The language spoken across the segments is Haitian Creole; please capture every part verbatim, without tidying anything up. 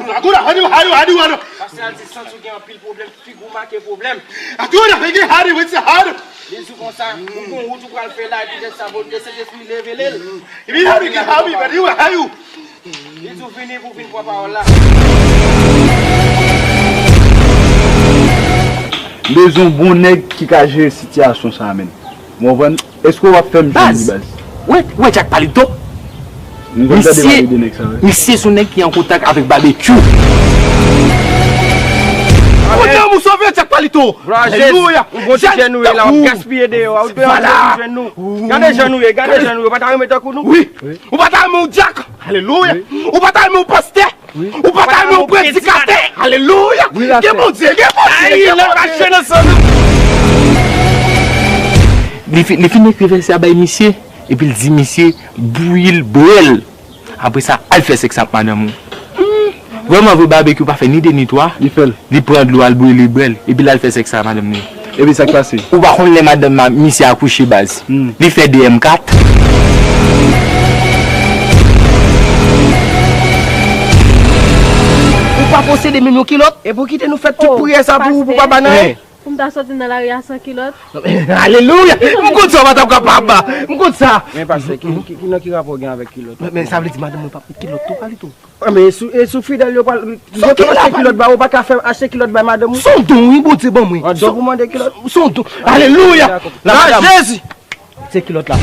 Agora, hadi, hadi, hadi, hadi. Pastè a di sans ou gen anpil pwoblèm, figi w make pwoblèm. Agora, hadi, hadi, hadi. Li di w konsa, ou gon wout ou pral fè la, epi lè sa, volonte Sentespri leve l. Epi, hadi, hadi, hadi, hadi. Li di w vini pou vin pran pawòl la. M bezwen yon bon nèg ki ka jere sitiyasyon sa a, menn. Ou konprann? Èske w ap fè m jwenn li, baz? Ou wè, ou wè Jack Palito? M konn tande pale de nèg sa, wi. Misye se yon nèg ki an kontak avèk Babekyou. Kote w sove Jack Palito? Alelouya. Yon bon ti jèn ou ye la, w ap gaspiye deyò a, ou dwe antre pou jwenn nou. Gade jan nou ye, gade jan nou ye, ou pa ta renmen tankou nou? Wi. Ou pa ta renmen yon dyak? Alelouya. Ou pa ta renmen yon pastè? Ou pa ta renmen yon predikatè? Alelouya. Gen Bondye, gen Bondye, gen Bondye. Li fi-, li fin ekri vèsè a bay misye, epi l di misye, bouyi l, bwè l. Apre sa, al fè sèks ak madanm ou. Vrèman vre, Babekyou pa fè ni de ni twa. Li fè l. Li pran dlo, al brile, bwè l, epi l al fè sèks ak madanm li. Epi sa k pase? Ou pa konn lè madanm misye akouche, baz. Li fè de M kat. Ou pa posede menm yon kilòt? E pou kite nou fè tout priyè sa pou ou, pou pa ba nan anyen? Pou m ta soti nan lari a san kilòt? Alelouya! M konn sa w pa t ap kapab. M konn sa. Men pastè, ki, ki, ki, nan ki rapò w gen avèk kilòt? Men, men sa vle di madanm mwen p ap met kilòt tou, Palito? Ah, men e sou, e sou fidèl yo pral, yo te achte kilòt ba ou, ou pa ka fè achte kilòt bay madanm ou? Se yon don, wi, Bondye ban mwen. An don pou mande kilòt? Se yon don. Alelouya! Nan Jezi! Se kilòt la.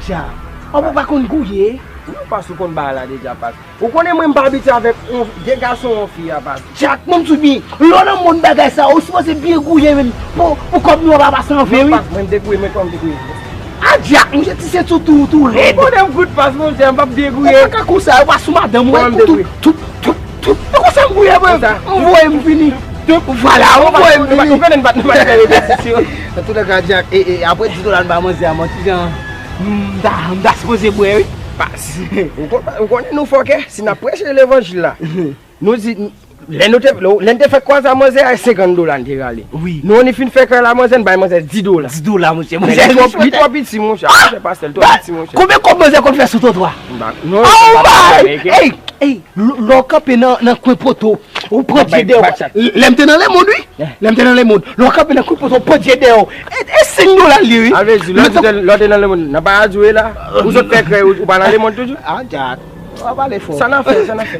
Dja. An, ou pa konn gouye? Non, pas ou konn bagay la deja, pas. Ou konnen mwen m pa abitye avèk yon de gason yon fi a, pas. Dyak, mwen m sou byen. Lè w nan mond bagay sa, ou sipoze byen gouye, menm. Pou, pou kòb nou an pa pase an ven, wi. Non, pas, mwen m degouye, mwen kòman m degouye? A dyak, monchè, ti senti w tou, tou rèd. Ou konnen m kout pas, monchè, m p ap degouye. Ou pa ka konsa, ou pa sou madanm, ou tout, tout, tout, tout. Ou konsa m gouye, mwen. M voye m fini. Vwala, ou voye m fini. Ou konnen m pa t, m pa t fè repetisyon. Antouka, dyak, e, e, apre di dola n ba manzè a, mwen, kijan m ta, m ta sipoze bwè, wi. Pas. Ou kon-, ou konnen nou fòkè, si n ap preche levanjil la. Nou di, lè nou te, lè n te fè kwaze a manzè a, e senkant dola n te rale. Wi. Nou, nou fin fè kwaze a manzè, n bay manzè di dola. Di dola, monchè. Men li twò, li twò piti, monchè. Monchè, pastè, li twò piti, monchè. Konbyen kòb manzè konn fè sou twotwa? M pa, non, oh my! Ey, ey, lè w kanpe nan, nan kwen poto, ou pran dye dèyè w. Lè m te nan lemond, wi. Lè m te nan lemond. Lè w kanpe nan kwen poto, ou pran dye dèyè w. E, e senk dola l ye, wi. A vle di, lè w te, lè w te nan lemond, nan paradi w ye la, ou sot fè krèy, ou, ou pa nan lemond toujou? A, dyak. W ap pale fò. Sa n ap fè, sa n ap fè.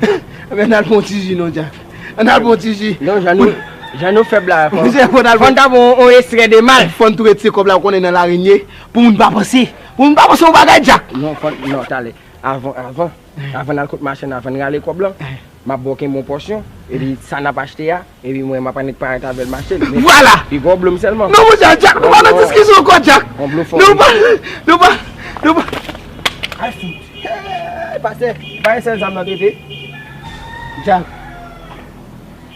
Ebyen, n al pran ti ji, non, dyak. Ann al pran ti ji. Non, jan nou, jan nou fèb la, fò, fò n ta pran yon, yon ekstrè de mal. Fò n tou retire kòb la, ou konnen nan larenye. Pou moun pa panse. Pou moun pa panse yon bagay, dyak. Non, fò, non, talè. Avan, avan. Avan n al kot machann, avan n rale kòb lan, m ap ba w kenbe yon pòsyon. Epi sa n ap achte a, epi mwen, m ap annik parèt avè l mache. Vwala! Pi gwo blo m sèlman. Non, monchè, dyak, nou pa nan diskisyon ankò, dyak. Nou pa, nou pa, nou pa. Al fout. Hey, pastè, pa gen sèl zam nan tete. Dyak.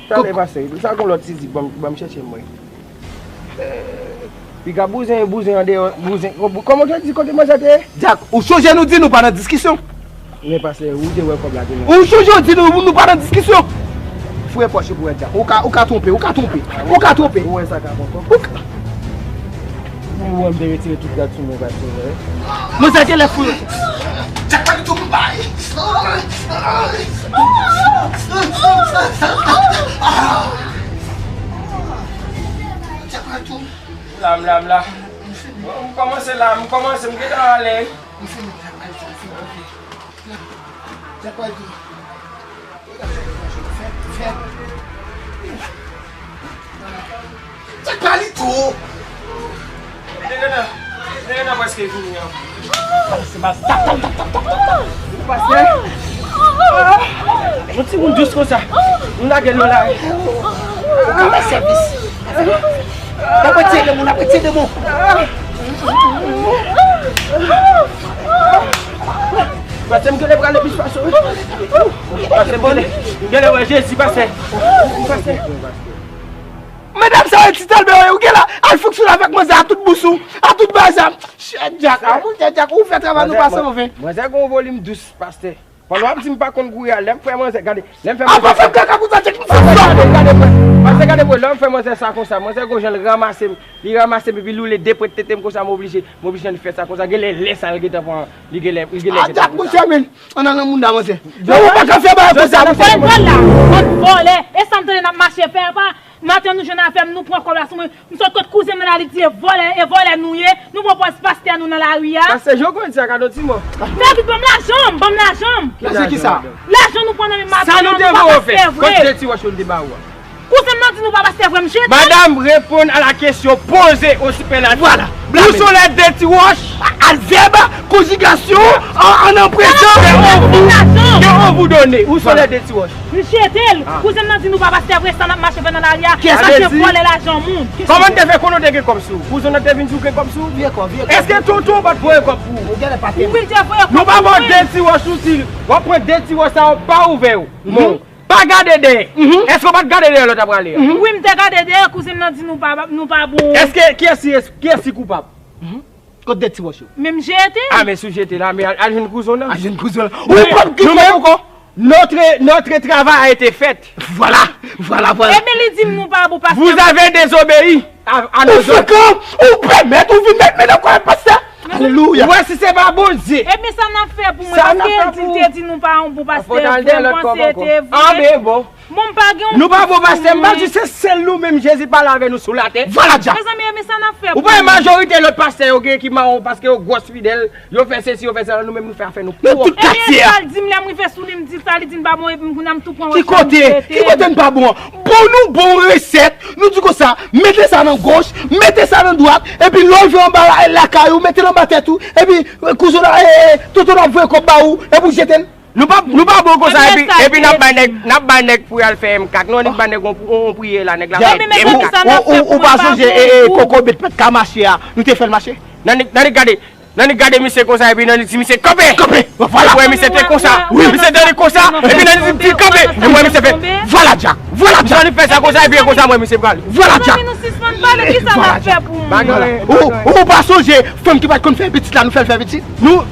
Talè, pastè, sa gon lòt ti zi, ban m, ban m chèche mwen. Piga bouzen, bouzen andeyò, bouzen, kòman w te di kote manzè te ye? Dyak, ou sonje nou di nou pa nan diskisyon? Men pastè, ou te wè kòb la te nan. Ou sonje w di nou, nou pa nan diskisyon? Fouye pòch ou pou wè, dyak. Ou ka, ou ka twonpe, ou ka twonpe, ou ka twonpe. Ou wè sa ka pran kòb? Ou ka. Ou wè m te retire tout gad sou mwen, pastè, wè. Manzè genlè fou. Dyak pa ditou pou bay. Dyak pa ditou. M la, m la, m la. M kòmanse la, m kòmanse, m gentan ale. Dyak pa ditou. Dyak pa li tou. Nèg la, nèg la prèske vini an. Pastè, pastè. Yon timoun dous konsa. Nou lage l nan lari. Ou ka bay sèvis. N ap retire demon, n ap retire demon. Pastè, m genlè prale plis pase w. Pastè, m genlè, m genlè wè Jezi, pastè. Pastè. Medam sa yo, ti talbè yo, ou gen la, al fonksyone avèk manzè a tout bous ou, a tout bagay sa. Chè dyak, a, monchè dyak, ou fè travay nou pase anven. Manzè gon volim dous, pastè. Pandan w ap di m pa konn kouri a, lè m fè manzè, gade, lè m fè manzè sa. Apa fè kaka pou sa, Jack, m fè sa. Gade, gade, pase, gade, lè m fè manzè sa konsa, manzè gon jan l ranmase m, li ranmase m, epi l woule de pwent tete m konsa, m oblije, m oblije annik fè sa konsa, genlè lè sa l gentan pran, li genlè, li genlè gentan pran sa. Jack, monchè, men, ann al nan mounda, manzè. Ou pa ka fè bagay konsa, monchè. Vòlè, vòlè. E sa m tande n ap mache fè, apa? Maten nou jwenn avè m, nou pran kòb la sou mwen. M sot kot kouzen m nan la, li di e vòlè, e vòlè nou ye. Nou pran pòz pastè nou nan lari a. Pastè Joko di sa, gade yon ti mo. Fè vit, ban m lajan m, ban m lajan m. Lajan ki sa? Lajan nou pran nan men maten an, nou pa pastè vre. Kot de ti wòch yo n te ba ou a? Kouzen m nan di nou pa pastè vre, m jete l. Madame, réponds à la question posée au superlatif. Vwala. Où sont les de ti wòch? Advèb, konjigasyon, an, an, an prezan. Où sont les de ti wòch? M jete l. Kouzen m nan di nou pa pastè vre, sa n ap mache fè nan lari a, mache vòlè lajan moun. Kòman n te fè konnen w te gen kòb sou ou? Kouzen w nan te vin di w gen kòb sou ou? Vye kòb, vye kòb. Èske tonton w pa t voye kòb pou ou? Wi, l te voye kòb pou mwen. Nou pa ba w de ti wòch itil. W ap pran de ti wòch sa yo, pa ouvè yo. Bon, pa gade dèyè. Èske w pa t gade dèyè lè w t ap prale a? Wi, m te gade dèyè, kouzen m nan di nou pa, nou pa bon. Èske, kiyès ki res-, kiyès ki koupab? Kot de ti wòch yo? Men m jete. A, men si w jete la, men al, al jwenn kouzen w nan. Al jwenn kouzen w nan. Ou pap kite ankò. Notre, notre travail a été fait. Vwala, vwala, vwala. Ebyen, li di m nou pa bon pastè. Vous avez désobéi à, à nos ordres. Ou frekan, ou pèmèt, ou vin met men nan kò pastè. Alelouya. Ou wè si se pa Bondye. Ebyen, sa n ap fè pou mwen, paske l di, te di nou pa yon bon pastè vre, m panse te vre. A, men bon. Bon, m pa gen yon... Nou pa bon pastè, m pa di se sèl nou menm Jezi pale avè nou sou latè. Vwala, Jack. Mezanmi, men sa n ap fè pou... Ou pa wè majorite lòt pastè yo gen ki mawon paske yo gwòs fidèl, yo fè sesi, yo fè sela, nou menm nou fè afè nou pwòp. Nan tout katye a. Ebyen, sa l di m lè m rive sou li, m di sa, li di m pa bon, epi m kounye a m tou pran wòch la, m jete. Ki kote? Ki kote n pa bon an? Bon, nou bon resèt, nou di konsa, mete sa nan goch, mete sa nan dwat, epi lè w rive anba la, lakay ou, mete l anba tèt ou, epi, e, kouzen w, e, e, tonton w ap voye kòb ba ou, epi w jete l. Nou pa, nou pa bon konsa, epi, epi n ap bay nèg, n ap bay nèg pou y al fè M kat. Nou annik bay nèg on, on, on priyè la, nèg la fè M kat. Ou, ou, ou pa sonje, e, e, kokobit pa t ka mache a, nou te fè l mache? N annik, n annik gade, n annik gade misye konsa, epi n annik di misye kanpe! Kanpe! Vwala! Epi w wè misye te konsa, misye te annik konsa, epi n annik di kanpe! Epi w wè misye fè, vwala, Jack! Vwala, Jack! N annik fè sa konsa, epi e konsa m wè misye prale. Vwala, Jack! Mezanmi, nou sispann pale, kisa n ap fè pou mwen? Ou, ou pa sonje, fanm ki pa t konn fè pitit la, nou fè l fè pitit? Nou,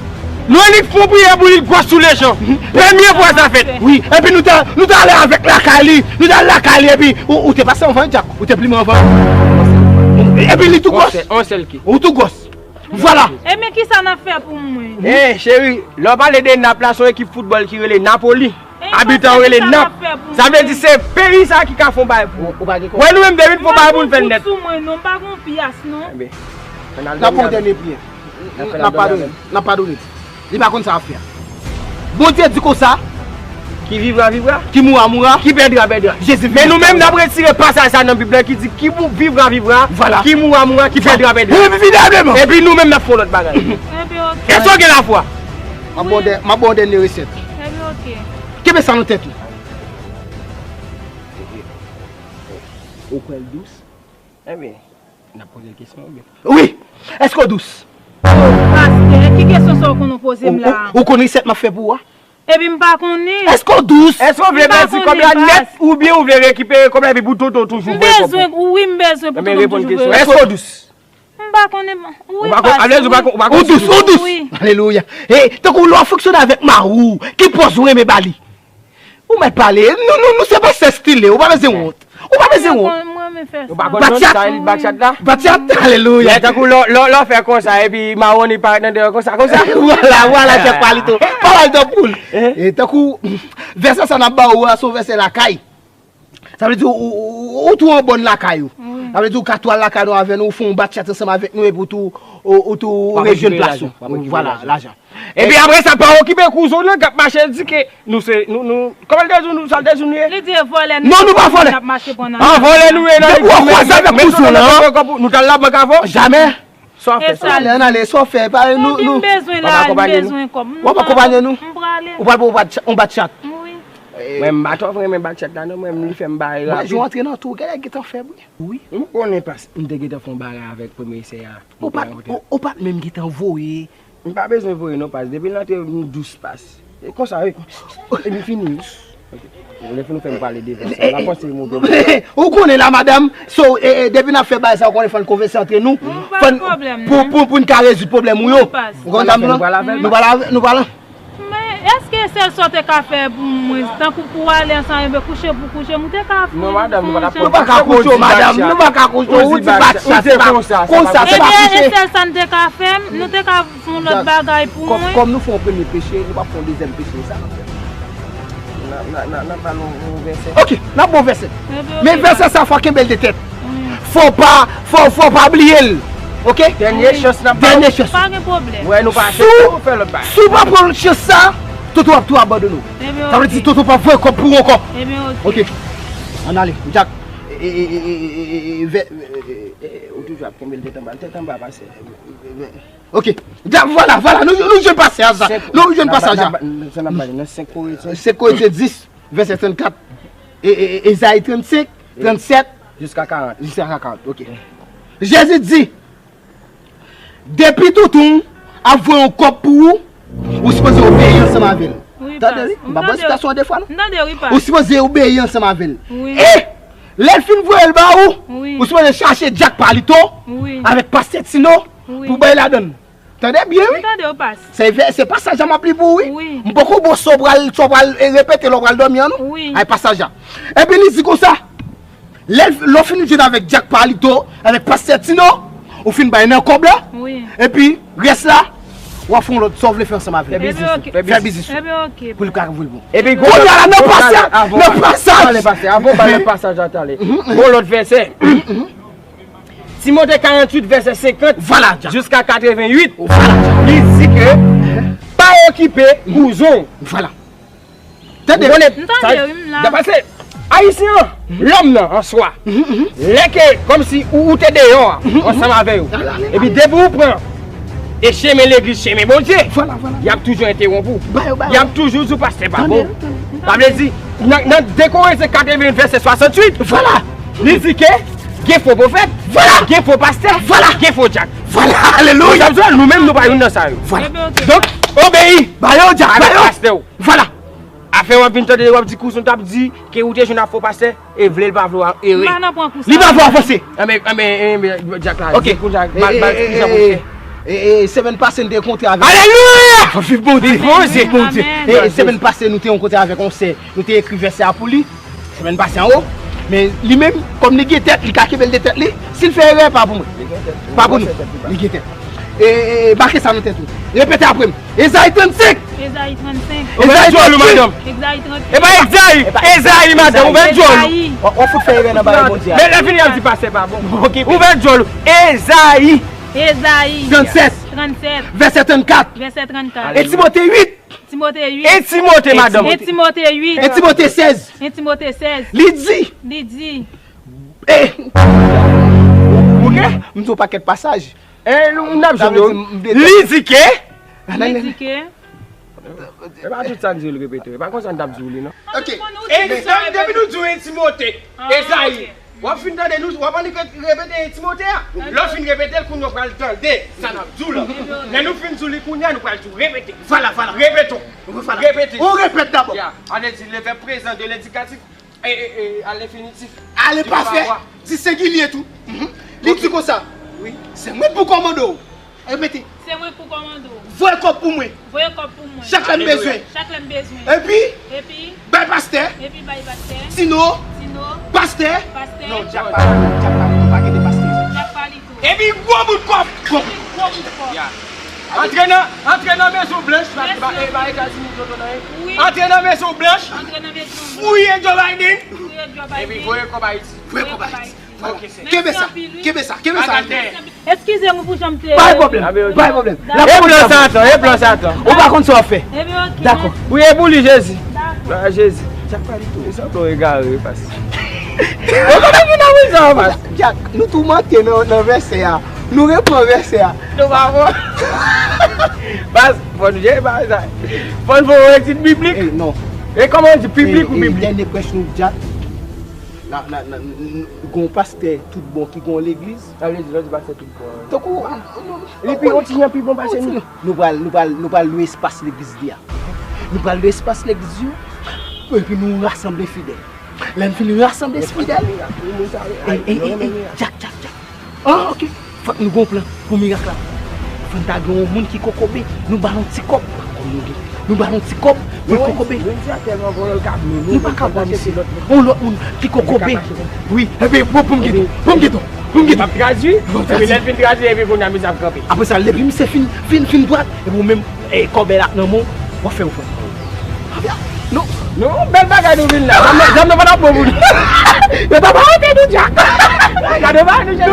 nou annik fè yon priyè pou li, gwòs sou lejan. Premye fwa sa fèt. Wi, epi nou te, nou te ale avèk lakay li. Nou te ale lakay li, epi ou, ou te pase anvan, Jack. Ou te plimen anvan. Epi li tou gwòs. On sèl, on sèl ki. Ou tou gwòs. Vwala. Ebyen, kisa n ap fè pou mwen? Eh, cheri, lè w pale de Nap la, se yon ekip foutbòl ki rele Napoli. Abitan yo rele Nap. Sa vle di se peyi sa ki ka fè yon bagay pou ou. Ou pa gen kòb. Wè nou menm depi n fè yon bagay pou n fè l nèt. Sou mwen non, m pa gon pyas non. N ap fè yon dènye priyè. N ap padone. N ap padone. Li pa konn sa ap fè a. Bondye di konsa, qui vivra, vivra. Qui mourra, mourra. Qui perdra, perdra. Jezi vini. Men nou menm n ap retire pasaj sa nan Bib la ki di qui mou-, vivra, vivra. Vwala. Qui mourra, mourra. Qui perdra, perdra. Epi finalman. Epi nou menm n ap fè yon lòt bagay. Ebyen, oke. Èske w gen lafwa? M ap ba w dè-, m ap ba w dènye resèt. Ebyen, oke. Kenbe sa nan tèt ou. Ou kwè l dous? Ebyen, n ap poze l kesyon oubyen? Wi! Èske w dous? Oh, pastè, ki kesyon sa w konn poze m la? Ou, ou, ou konn resèt m ap fè pou ou a? Epi m pa konnen. Èske w dous? Èske w vle pèdi kòb la nèt oubyen ou vle rekipere kòb la epi pou tonton w toujou voye kòb ou? M bezwen, wi, m bezwen pou tonton m toujou voye kòb. Èske w dous? M pa konnen, wi, pastè. Ou dous, ou dous. Alelouya. E, tankou lè w ap fonksyone avèk mari w, ki pòz ou renmen ba li? Ou mèt pale. Nou, nou, nou se pastè stile. Ou pa bezwen wont. Ou pa bezwen wont. Ou pa konn sa, li bat chat la? Bat chat? Alelouya. Lè tankou lè, lè, lè w fè konsa, epi mawon li parèt nan deyò konsa, konsa. Vwala, vwala, chèf Palito. Pawòl de poul. E tankou, vèsè sa n ap ba ou a, se yon vèsè lakay. Sa vle di ou, ou, ou, ou tou an bòn lakay ou. Sa vle di ou ka tou al lakay nou avè nou, ou fè yon bat chat ansanm avèk nou, epi ou tou, ou, ou tou rejwenn plas ou. Vwala, lajan. Epi apre sa, pa okipe kouzen w nan k ap mache di ke nou se, nou, nou, kòman l te di w, nou, sa l te di w nou ye? Li di e vòlè nou. Non, nou pa vòlè. N ap mache pran nan. An vòlè nou ye nan. Depi w ap kwaze avèk kouzen w nan, nou t al labank avè w? Jamè. Sa w ap fè sa? Ann ale, ann ale, sa w ap fè? Pa, nou, nou. M bezwen la, m bezwen kòb. W ap akonpanye nou? M prale. Ou pral pran yon bat chat? Wi. Mwen m pa twò renmen bat chat la non, mwen m li fè m bare rapi. Mwen jou antre nan tou, genlè gentan fèb wi. Wi. M konnen pas, m te gentan fè yon bagay avèk premye sè a. Ou pa, ou, ou pa t menm gentan voye. M pa bezwen voye non pas. Depi l antre m dous pas. E konsa wi. E m fini wi. Lè fini fè m pale devan sa. L ap panse move. Ou konnen la madanm. So, e, e, depi n ap fè bagay sa, ou konnen fò n konvèse antre nou. Fò n, pou, pou, pou n ka rezoud pwoblèm ou yo. Ou konn sa m di w lan? Nou pa la, nou pa la. Men èske E sèl sa w te ka fè pou mwen, tankou pou w ale ansanm avè kouche pou kouche m, ou te ka fè. Non, madanm, nou pa t ap Nou pa ka kouche w, madanm. Nou pa ka kouche w. Ou di batcha, se pa konsa, se pa Ebyen, e kouche. Sèl sa n te ka fè, nou te ka fè yon lòt bagay pou Kòm mwen. Kòm nou fè yon premye peche, nou p ap fè yon dezyèm peche, e sa n ap fè. N ap ba nou yon vèsè. Ok, n ap ba w vèsè. Ebyen, Men ok. Vèsè sa fò kenbe l de tèt. Fò w pa, fò, fò w pa bliye l. Ok? Dènye chans n ap ba Dènye w. chans. Pa gen pwoblèm. Wè, nou pa Si chans w- pou fè lòt bagay. Si w pa pran chans sa, Toto ap tou abandone w. Ebyen, Sa vle di ok. Toto p ap voye kòb pou w ankò. Ebyen, ok. Ok. Ann ale. Jack. E, e, e, e, e, e, vè- e, e, e, e, ou toujou ap kenbe l de tanba, l te tanba pase. Ok. Jack, vwala, vwala. Nou, nou jwenn pase a sa. Nou jwenn pase a sa. Sa n ap ba li nan senk Korentyen. Senk Korentyen dis, vèsè trannkat. E, e, e, Ezayi trannsenk, trannsèt, Jiska karant. Jiska karant, ok. Jezi di, depi toutou w ap voye yon kòb pou ou, ou sipoze obeyi ansanm avè l. Wi, Tande, pas. wi, m pa ba w sitasyon an de fwa, non? M tande, wi, pas. Ou sipoze obeyi ansanm avè l. Wi. E, lè l fin voye l ba ou, Wi. ou sipoze chache Jack Palito Wi. avèk pastè Tino Wi. pou bay ladann. Tande byen, wi. M tande w, pas. Se vè- se pasaj la m ap li pou ou, wi. Wi. M poko bon sa w pral sa w pral e, repete lè w pral dòmi an, non? Wi. Ay pasaj la. Epi li di konsa, lè l- lè w fin jwenn avèk Jack Palito, avèk pastè Tino, ou fin bay nan kòb la, Wi. epi rès la, w ap fè yon lòt sa w vle fè ansanm avè l. Ebyen, ok. Fè biznis ou. Ebyen, ok. Pou l ka voye l bon. Epi Kounye a la, nan pasaj, nan pasaj. Avan pale pasaj, avan pale pasaj la tale. Bon, lòt vèsè. Timote karannwit, vèsè senkant. Vwala, Jack. Jiska katrevenwit. Vwala, Jack. Li di ke pa okipe kouzon. Vwala. Tande. Ou konnen, M tande, wi, m la. Sa pase. Ayisyen an, lòm nan, an swa. Lè ke, kòmsi ou, ou te deyò a, ansanm avè yo. Epi depi ou pran e chemen legliz, chemen Bondye, Vwala, vwala. y ap toujou entewonp ou. Ba yo, ba yo. Y ap toujou di w pastè pa bon. Tande, tande. Sa vle di, nan, nan de Korentyen katreven vèsè swasannwit, Vwala. Li di ke gen fo pwofèt, Vwala. Gen fo pastè, Vwala. Gen fo dyak. Vwala, alelouya. Sa vle di nou menm nou pa youn nan sa yo. Vwala. Ebyen, ok. Donk, obeyi Ba yo, Jack, ba avèk yo. pastè w. Vwala. Afè w ap vin tande w ap di kouzon t ap di ke ou te jwenn ak fo pastè, e vle l pa vle w ere. M pa nan pran kou sa. Li pa vle avanse. Anben, anben, anben, dyak la, Ok. di kouzon, E, mal, e, mal, e, ki jan e, pou fè. e, e, semèn pase n te kontre avèk. Alelouya! Viv Bondye. Viv Bondye. Bondye. Amen. E, e, semèn pase nou te rankontre avèk yon sè, nou te ekri vèsè a pou li. Semèn pase anwo. Men li menm, kòm li gen tèt, li ka kenbe l de tèt li. Si l fè erè, pa pou mwen. Pa pou nou. Li gen tèt. E, e, e, make sa nan tèt ou. Repete apre m. Ezayi trannsenk. Ezayi trannsenk. Ou fè djòl ou, madanm. Ezayi trannsenk. E pa Ezayi, Ezayi, madanm, ou fè djòl ou. Ezayi. W ap fout fè erè nan bagay Bondye a. Men lè fini ap di pastè pa bon. Ok. Ou fè djòl ou. Ezayi. Ezayi. Trannsèt. Trannsèt. Vèsè trannkat. Vèsè trannkat. E Timote uit. Timote uit. E Timote, madanm. E Timote uit. E Timote sèz. E Timote sèz. Li di. Li di. E. Ok? M di w pakèt pasaj. E nou n ap Sa jwenn vle yo. di m- Li di ke. Li di ke. E pa tout sa n di yo l repete. E pa konsa n t ap di w li, non. Ok. E depi nou di w e Timote, Ezayi, w ap fin tande nou, w ap annik repete e Timote a. Lè w fin repete l, kounye a w pral tande sa n ap di w la. Lè nou fin di w li kounye a, nou pral di w repete. Vwala, vwala. Repete. Vwala. Repete. Ou repete dabò. Ya. Ann di le vèb prezan de lendikatif e, e, e, a lenfinitif. Ale pase. Di sengilye tou. Li di konsa. Wi. Se mwen pou kòmande w. Repete. Se mwen pou kòmande w. Voye kòb pou mwen. Voye kòb pou mwen. Chak lè m bezwen. Chak lè m bezwen. Epi. Epi. Bay pastè. Epi bay pastè. Tino. Tino. Pastè. Pastè. Non, Jack pa, Jack pa, pa gen de pastè. Jack pa li tou. Epi gwo bout kòb. Epi gwo bout kòb. Ya. Antre nan, antre nan Mezon Blanch, pa, pa, pa Etazini, Toto nan. Wi. Antre nan Mezon Blanch. Antre nan Mezon Blanch. Fouye Joe Biden. Fouye Joe Biden. Epi voye kòb Ayiti. Voye kòb Ayiti. Ok, se. Kenbe sa, kenbe sa, kenbe sa. Eskize m pou jan m te. Pa gen pwoblèm, pa gen pwoblèm. E plan Satan, e plan Satan. Ou pa konn sa w ap fè. Ebyen, ok. Dakò. Priye pou li, Jezi. Dakò. Ah, Jezi. Jack pa li tou. E sanble w egare, pase. Ou pa vin nan prizon, pase. Jack, nou toumante nan, nan vèsè a. Nou repran vèsè a. Nou pa bon. Pas, fò nou jere bagay sa. Fò n fè yon etid biblik. Ey, non. E kòman yo di, piblik ou biblik? Dènye prèch nou, Jack. Nan, nan, nan, gen yon pastè tout bon ki gen yon legliz. Sa vle di, lè w di pastè tout bon. Tankou, li pi, yon ti jan pi bon pase nou. Nou pral, nou pral, nou pral lwe espas legliz li a. Nou pral lwe espas legliz yo. Epi nou rasanble fidèl. Lè n fin rasanble fidèl. Ey, ey, ey, ey, Jack, Jack, Jack. Ah, ok. Fòk nou gen yon plan pou mirak la. Fò n ta gen yon moun ki kokobe, nou ba l yon ti kòb. Nou ba l yon ti kòb pou l kokobe. Nou pa ka pran misye. Yon lòt moun ki kokobe. Wi, epi bon, pou m gen tou, pou m gen tou, pou m gen tou. M ap tradui, epi lè l fin tradui, epi kounye a misye ap kanpe. Apre sa, depi misye fin, fin, fin dwat, epi ou menm, e, kòbèy la nan men w, w ap fè ou fè. Non, non, bèl bagay nou vin la. Zam nan, zam nan pa t ap bon pou nou. Yo ta pa rete nou, Jack. Gade bagay nou, Jack.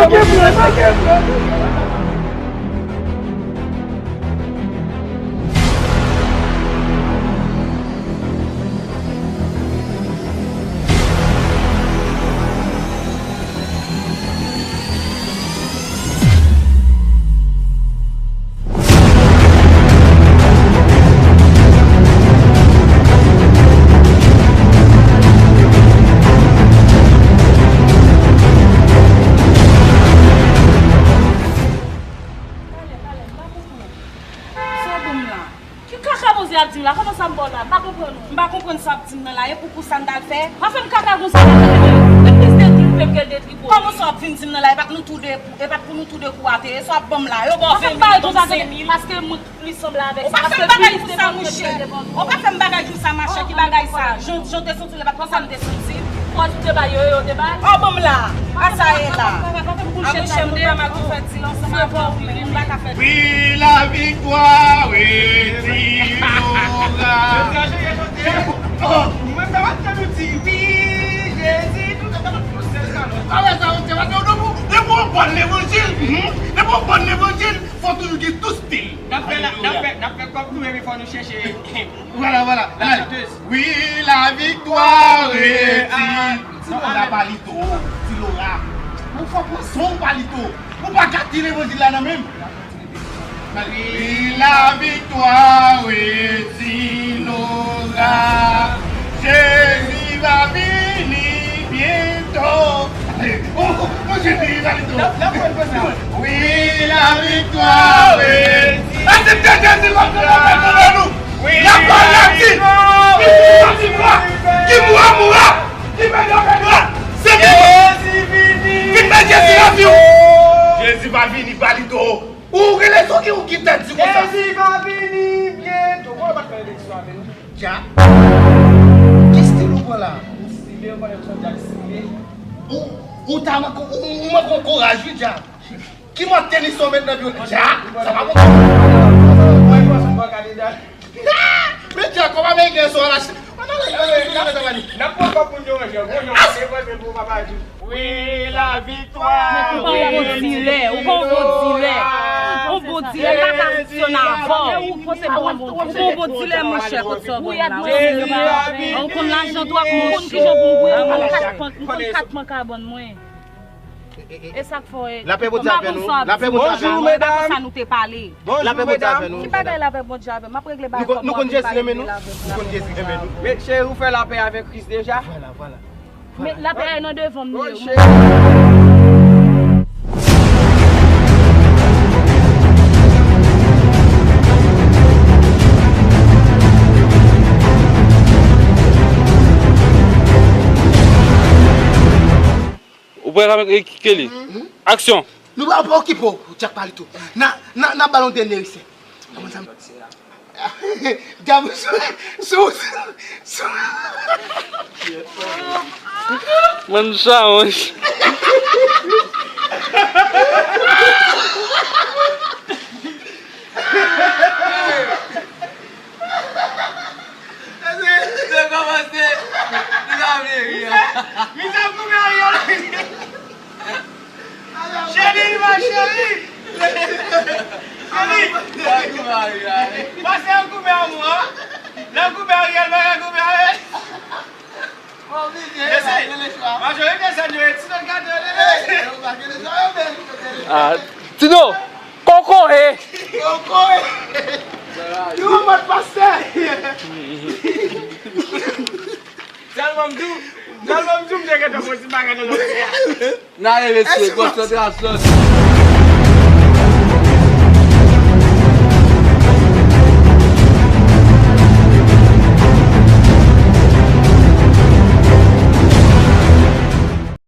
Sa bon la. Ki kaka Bondye ap di m la? Kòman sa m ba w la? M pa konprann ou. M pa konprann sa w ap di m nan la. E pou kou sa m t al fè? Pa fè m kaka konsa, pa fè m. Mwen plis de trip ke de trip. Kòman sa w ap vin di m nan la? E pa t nou tou de, e pa t pou nou tou de kou a te ye. Sa w ap ban m la? Yo ba w ven mil, ban m sen mil. Paske mwen plis sanble avèk sa. Ou pa fè m bagay konsa, monchè. Ou pa fè m bagay konsa, machè. Ki bagay sa? Jan, jan w te santi w la, e pa t konsa m te santi m. Pòz ou te bay yo, yo te bay. Oh, ban m la. A sa ye la. A monchè, m te mal pou fè dil ansanm avè w, men m pa ka fè dil. Wi, laviktwa, wi, ti Lora. Oh, mwen ta va tande w di, wi, Jezi, tout sa ta va pouse sa, non. Sa vle sa, monchè, paske depi, depi w pran levanjil, hmm, depi w pran levanjil, fò toujou gen tou stil. N ap fè la, n ap fè, n ap fè kòb nou, epi fò nou chèche. Vwala, vwala. La chanteuse. Wi, laviktwa redi. Ti Lora, Palito, ti Lora. Ou fò pran son w, Palito. Ou pa gate levanjil la nan men m. Wi, laviktwa redi Lora. Jezi va vini byento. Oh, oh, oh, Jezi, Jezi, Jezi. Wi, laviktwa, wi. Asepte Jezi kòm Sovè pèsonèl ou. Lapawòl la di, ki viva, viva, ki moura, moura, ki pèdwa, pèdwa. Se Jezi vini. Vin bay Jezi nan vi w. Jezi va vini, Palito. Ou rele sou ki, ou ki tèt di konsa. Jezi va vini byento. Kòman w pa t fè eleksyon avè nou? Dja. Ki stil ou pran la? Ou stile, ou konnen m se yon djab stile. Ou, ou ta manke, ou, ou manke yon kouraj, wi, Dja. Ki mòd tenis sa w met nan pye w la? Dja, sa pa bon. Mwen, mwen, mwen, mwen, kandida. Men Dja, kòm ameriken sa w al achte. N ap pran kòb moun yo, manje, bon, yo, se vre, se bon, papa di. Wi, laviktwa. Ou pa yon bon dilè, ou pa yon bon dilè. Yon bon dilè pa ka fonksyone avè w. Ou pa yon bon dilè, monchè, kot sa w pran la. Ou konn lajan twòp, monchè. Ou konn kijan pou m bouyi, ou konn kat pan, ou konn kat pan kabann mwen. E sa k fè w, lapè Bondye avè nou. Lapè Bondye avè nou. Bonjou, medam. Konsa nou te pale. Bonjou, medam. Ki bagay lapè Bondye avè m? M ap regle bagay kòb mwen, nou konn Jezi renmen nou. Nou konn Jezi renmen nou. Men cheri, ou fè lapè avèk Kris deja? Vwala, vwala. Men lapè a nan devan m li ye. Ou prè avèk Kelly? Aksyon! Nou pa, pa okipe w, Jack Palito. N a, n a, n a ba l yon dènye esè. Kòman sa m... Djab sou, sou, sou. Mwen sa, mwen. Se kòmanse, li pa vle ri an. Misye ap goumen Ariel. Cheri, ma cheri. Cheri. Pase an goumen an mwen. Lè goumen Ariel, pa goumen Ariel. Mesye, majorite sèn yo e Tino k gade yo, lele. Ah, Tino, kokoye. Kokoye. Yo, mòd pastè. Sèlman m di w, sèlman m di w, m te gentan fè yon ti bagay nan lòt tè a. N ale, mesye, konsantrasyon.